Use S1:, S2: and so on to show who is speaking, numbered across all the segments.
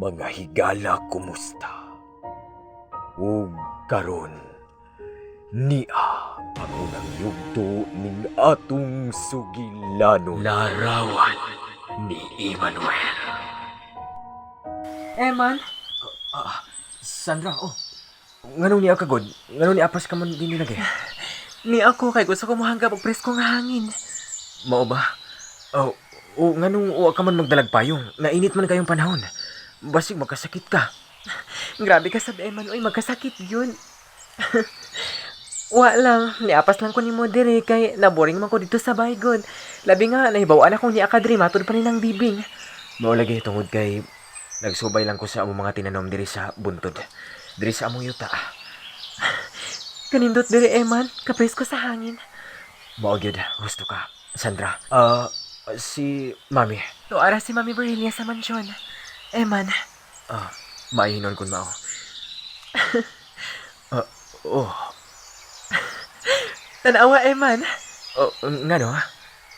S1: Mga higala, kumusta? Ug karon nia ang unang yugto ning atong sugilanon. Larawan ni Emmanuel.
S2: Eman,
S1: Sandra, oh. Nganong niya kagod? Nganong niapas ka man din nilagay?
S2: Ni ako kay gusto ko mohanggab og presko nga hangin.
S1: Mao ba? Oh, oh, nganong uwa ka man magdalag payong? Nainit man kayong panahon. Basig magkasakit ka.
S2: Grabe ka sab, Eman, oy, magkasakit yun. Wa lang, niapas lang ko nimo dire kay naboring man ko dito sa baygon. Labi nga nahibaw-an akong niya ka diri matud pa ni nang bibing.
S1: Mao lagi tungod kay nagsubay lang ko sa among mga tinanom diri sa buntod. Diri sa among yuta.
S2: Kanindot diri, Eman, kapresko sa hangin.
S1: Mao gyud, husto ka, Sandra. Ah, si Mami.
S2: Tuara si Mami Virgilia sa mansyon. Eman,
S1: Ah, maahinon kun mao. Ah, oh,
S2: tanawa, Eman.
S1: Oh, ngano ha?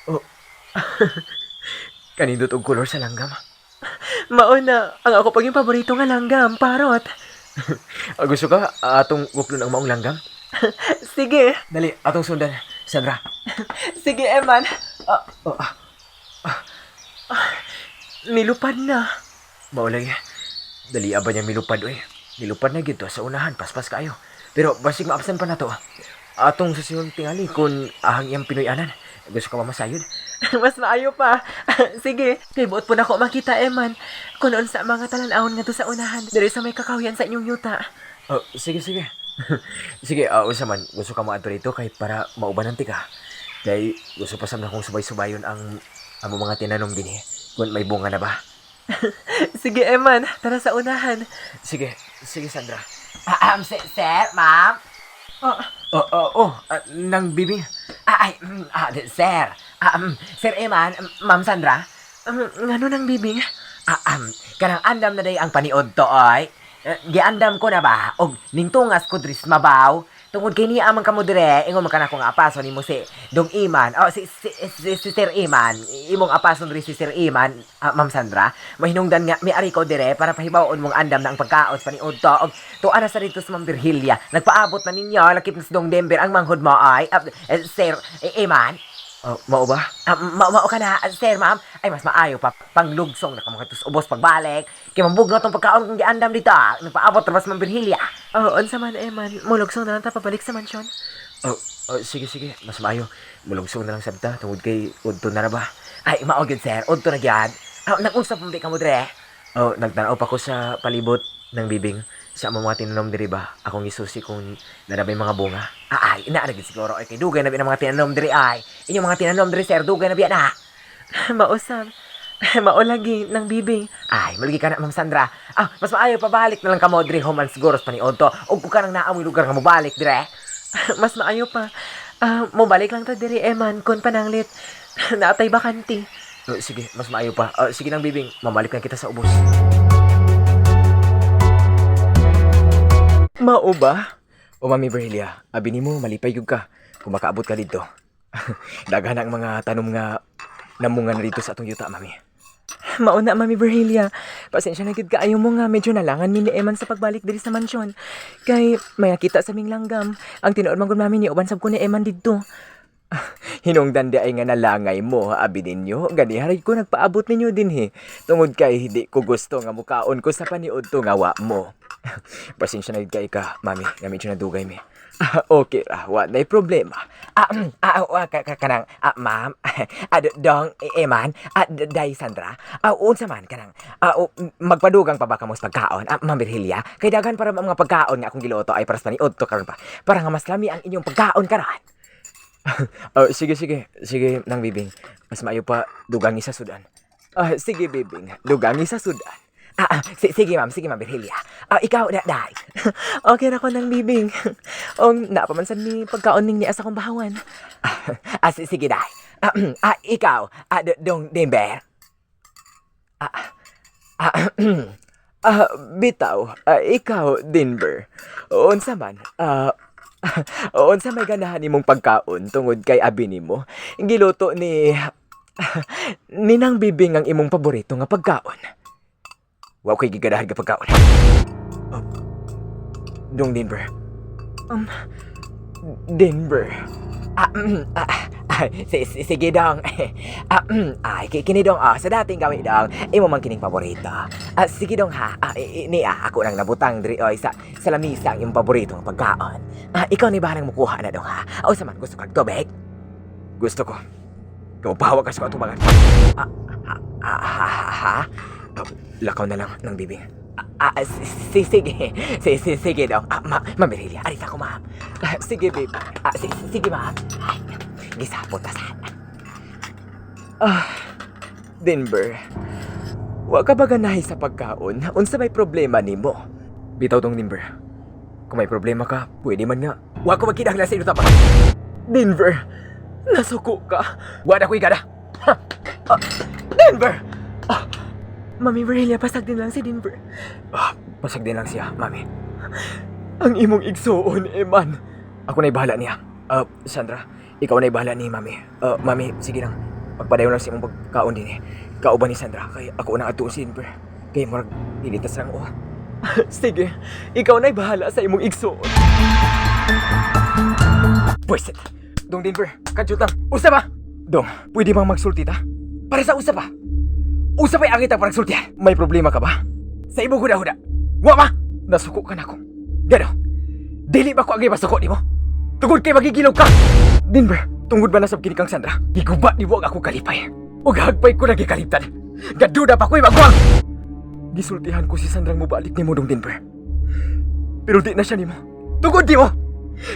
S1: Oh. Kanindot og kolor sa langgam.
S2: Mao na ang ako pag yung paborito nga langgam, parot.
S1: Ah, gusto ka atong guplon ang maong langgam?
S2: Sige,
S1: Dali, atong sundan, Sandra.
S2: Sige, Eman.
S1: Ah, oh, ah,
S2: Nilupad na.
S1: Mao lagi. Dali ba niya milupad oy. Nilupad na gid to sa unahan, paspas kaayo. Pero basig maabsan pa nato. Atong susunod tingali kung ahang iyang Pinoy-anan. Gusto ka ba masayod?
S2: Mas maayo pa. Sige, kay buot po nako makita, Eman. Kung noon sa mga talan-awon nga to sa unahan, diri sa may kakahuyan sa inyong yuta.
S1: Oh, sige, sige. Sige, usa man, gusto ka moadto rito kay para maubanan ti ka. Kay gusto pa sam na kong subay-subayon ang among mga tinanom dinhi. Kung may bunga na ba.
S2: Sige, Eman, tara sa unahan.
S1: Sige, sige, Sandra.
S3: Sir, ma'am.
S2: Oh,
S1: Oh, nang bibing.
S3: Ah, ay, sir. Sir Eman, Ma'am Sandra.
S2: Ngano nang bibing?
S3: Kanang andam na day ang paniod to, oy. Eh, giandam ko na ba? Og ningtungas ko dris mabaw. Tungod kay niya man kamo dire, ingon man kana ko nga apaso nimo si Dong Iman. Oh, si Sir Iman. Imong apason diri si Sir Iman, Ma'am Sandra. Mahinungdan nga miari ko dire para pahibaw-on mong andam na ang pagkaon sa paniod to. Og tuwa na sa dito si Ma'am Virgilia. Nagpaabot na ninyo lakip na si Dong Denver ang manghod mo ay. Sir Iman.
S1: Oh, mao ba?
S3: Mao ka na, sir, ma'am. Ay, mas maayo pa. Panglugsong na kamong tus ubos pagbalik. Kay mabugnaw tong pagkaon kung giandam dito. Ah. Nagpaabot ra bas Ma'am Virgilia.
S2: Oh, unsa man, Eman, mulugsong na lang ta pabalik sa mansyon.
S1: Oh, oh, sige, sige. Mas maayo. Mulugsong na lang sabta tungod kay udto na ra ba.
S3: Ay, mao gyud, sir. Udto na gyud. Nag-usap mo di ka mo dire.
S1: Oh, nagtanaw pa ko sa palibot ng bibing sa among mga tinanom diri ba. Akong isusi kung narabay mga bunga.
S3: Ay, naa na gyud siguro. Ay, kay dugay na bi ang mga tinanom diri ay. Inyong mga tinanom diri, sir, dugay na biya na.
S2: Mausab. Mao lagi nang bibing.
S3: Ay, malagi ka na, Ma'am Sandra. Ah, mas maayo pabalik na lang kamo diri human siguro sa paniod to. Ug kung kanang naamoy lugar nga mobalik dire.
S2: Mas maayo pa. Ah, mobalik lang ta diri, Eman, kun pananglit. Naatay bakante.
S1: Oh, sige, mas maayo pa. Oh, sige nang bibing, mamalik na kita sa ubos. Mao ba? O Mami Virgilia, abi nimo malipay gyud ka kung makaabot ka dito. Daghan ang mga tanom nga namunga na dito sa atong yuta, Mami.
S2: Mao na, Mami Virgilia. Pasensya na gid kaayo mo nga medyo nalangan mi ni Eman sa pagbalik diri sa mansyon. Kay may nakita sa ming langgam. Ang tinuod man gud, Mami, ni uban sab ko ni Eman didto.
S1: Hinungdan di ay nga nalangay mo, abi ninyo. Ganiharay ko nagpaabot ninyo dinhi. Tungod kay hindi ko gusto nga mukaon ko sa paniud to nga wa mo. Pasensya na gid kay ka, Mami, nga medyo nadugay mi. Okay ra, wa nay problema.
S3: Kanang, ma'am, dong, Eman, day Sandra, unsa man, kanang, magpadugang pa ba kamo sa pagkaon, Ma'am Virgilia, kay daghan para mga pagkaon nga akong giluto ay para sa paniud to karon pa, para nga mas lami ang inyong pagkaon karon.
S1: Oh, sige, sige. Sige, nang bibing. Mas maayo pa, dugangi sa sudan. Ah, sige, bibing. Dugangi sa sudan.
S3: Sige ma'am, sige Ma'am Virgilia. Ikaw, day.
S2: Okay ra ko nang bibing. Ong naa pa man sad mi pagkaon ning niya sa akong bahawan.
S3: Sige, day. Ikaw, dong Denver.
S1: Ah, bitaw, ikaw, Denver. Unsa man, unsa may ganahan nimong pagkaon tungod kay abi nimo? Giluto ni Ninang Bibing ang imong paborito nga pagkaon. Wa ko'y gigadahan ka pagkaon. Oh, Dong Denver. Denver. Ah, ah, ah, sige dong. Ah, ay, kini dong, ah, sa dating gawin dong, imo man kining paborito. Ah, sige dong ha, ah, ni ah, ako nang nabutang diri oy sa lamisa ang imong paborito nga pagkaon. Ah, ikaw ni bahalang mukuha na dong ha. O sa man gusto kag tubig? Gusto ko. Ikaw ka sa katubangan. Ah, ah, ah, ha, ha, ha? Ah, lakaw na lang ng bibing. Ah, ah, sige. Sige dong. Ah, ma, Ma'am Berelia, aris ako, ma'am. Ah, sige, babe. Ah, sige, ma'am. Ay, gisapot ta sana. Ah, Denver. Wa ka ba ganahi sa pagkaon? Unsa may problema nimo? Bitaw tong Denver. Kung may problema ka, pwede man nga. Wa ko magkinahanglan sa imo. Denver, nasuko ka. Wa na ko'y gana. Ha! Ah, Denver! Ah, Mami Aurelia, pasag din lang si Denver. Ah, pasag din lang siya, Mami. Ang imong igsuon, Eman. Ako na'y bahala niya. Ah, Sandra, ikaw na'y bahala ni Mami. Ah, Mami, sige lang. Pagpadayon lang sa imong pagkaon din eh. Kauban ni Sandra, kay ako na adtuon si Denver. Kay murag nilitas lang oh. Sige, ikaw na'y bahala sa imong igsuon. Pwisit! Dong Denver, kadyot lang. Usa ba? Dong, pwede bang magsulti ta? Para sa usa pa? Usa pa'y angit ang parang sulti. May problema ka ba? Sa imong huda-huda. Wa ma! Nasuko ka na ko. Gano? Dili ba ko angay masuko nimo? Tungod kay magigilog ka! Denver, tungod ba nasab kini kang Sandra? Giguba ni ang ako kalipay. Ug hagpay ko nagikalimtan. Gaduda pa ko'y magwang! Gisultihan ko si Sandrang mobalik nimo, Dong Denver. Pero di na siya nimo. Tungod nimo!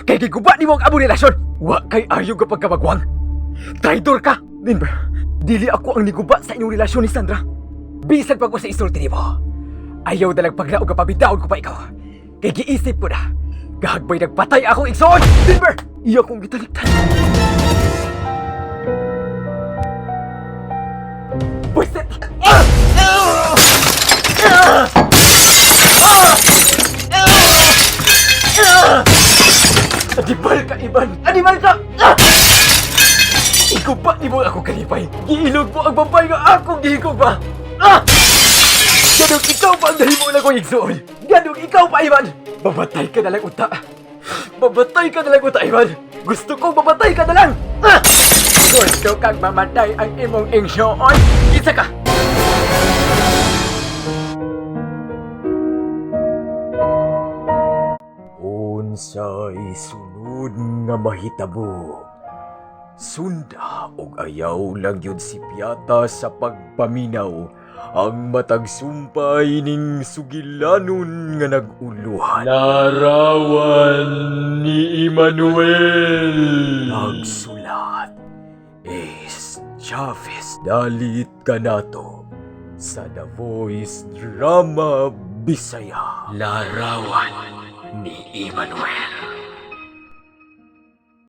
S1: Kay giguba nimo ang among relasyon! Wa kay ayo kapag kamagwang! Traitor ka! Denver, dili ako ang niguba sa inyong relasyon ni Sandra. Bisan pa ko sa isulti nimo. Ayaw na lang paglaog ka pabitaon ko pa ikaw. Kay giisip ko na, gahagbay nagpatay akong igsoon! Denver! Iya kong gitaliktan. Pwisit! Ah! Ah! Ah! Ah! Ah! Animal ka, Ivan! Animal ka! Ah! Ikaw ba ni mo ako kalipay? Giilog mo ang babae nga akong gihigog ba? Ah! Ganong ikaw pa ang nahimo na kong igsoon! Ganong ikaw pa, Ivan! Babatay ka na lang uta! Babatay ka na lang uta, Ivan! Gusto kong babatay ka na lang! Ah! Gusto kang mamatay ang imong igsoon! Isa ka! Unsay sunod nga mahitabo? Sunda og ayaw lang yun si Piata sa pagpaminaw ang matag sumpay ning sugilanon nga nag-uluhan. Larawan ni Emmanuel. Nagsulat Ace Chavez. Dalit kanato sa The Voice Drama Bisaya. Larawan ni Emmanuel.